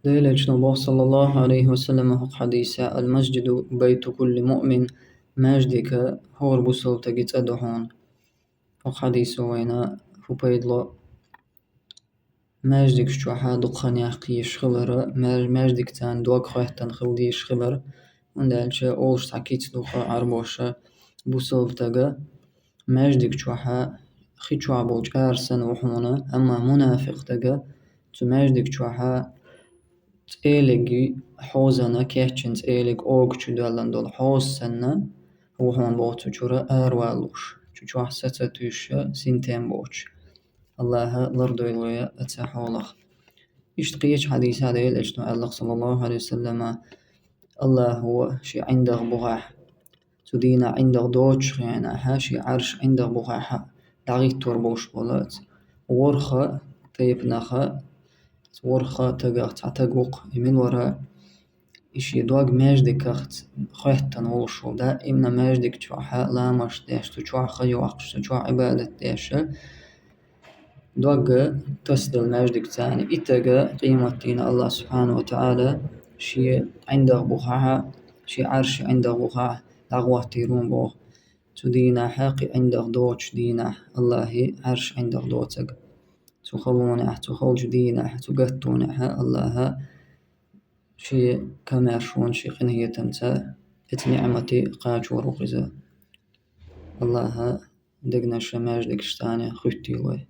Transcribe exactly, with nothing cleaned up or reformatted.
Делачун боху, саллаллаху алейхи ва саллям, хӀокху хьадийса: «Аль-масджиду байту кулли муъмин», маьждиг хӀора бусалба стеган цӀа ду хьуна. ХӀокху хьадийсо вайна хӀун пайда ло? Маьждигаш чохь дукха хан яккха езаш хилар, маьж-, маьждигца дог хоьттина хила дезаш хилар, хӀунда аьлча олуш цхьа кица ду-кх Ӏарбоша: бусалба стаг маьждиг чохь хи чохь болчу ара санна ву хьуна, амма мунафикъ стаг цу маьждиг чохь цӀелиг хьозана, кечйина цӀелиг ога чу доьллина долу хьоза санна ву хьуна боху цу чуьра аравалуш, цу чохь са ца туьйсуш, синтем боцуш. Аллаха лардойла вай оцу хьолах. Иштта кхечу хьадийсехь Делан Элчано аьлла-кх, саллаллаху алейхи ва саллям: «Аллахо шен ӀиндагӀ бухахь, цу дийнахь ӀиндагӀ доцучу хенахь, шен Ӏарш ӀиндагӀ бухахь дӀагӀиттор болуш болу ворхӀ тайпанах, ворхӀ тагах цхьа таг ву-кх, и мила вара, и шен дог маьждигах хоьттина волуш волу, даимна маьждиг чохь ламазаш деш, цу чохь хан йоккхуш, цу чохь Ӏибадат деш, дог тасаделла маьждигца. И таг къематдийнахь Аллах субхьанаху ва таӀала шен ӀиндагӀ бухахь, шен Ӏарш ӀиндагӀ бухахь дӀахӀоттийр ву боху. Цу дийнахь, кхин ӀиндагӀ доцучу дийнахь, Аллахе Ӏарш ӀиндагӀ доцург. Цу халонехь, цу халчу дийнахь, цу гаттонехь Аллаха шен комаьршонца, шен къинхетамца оцу ниӀмате кхачор ву-кх иза». Аллаха дегнаш маьждигашца хуьттийла вай.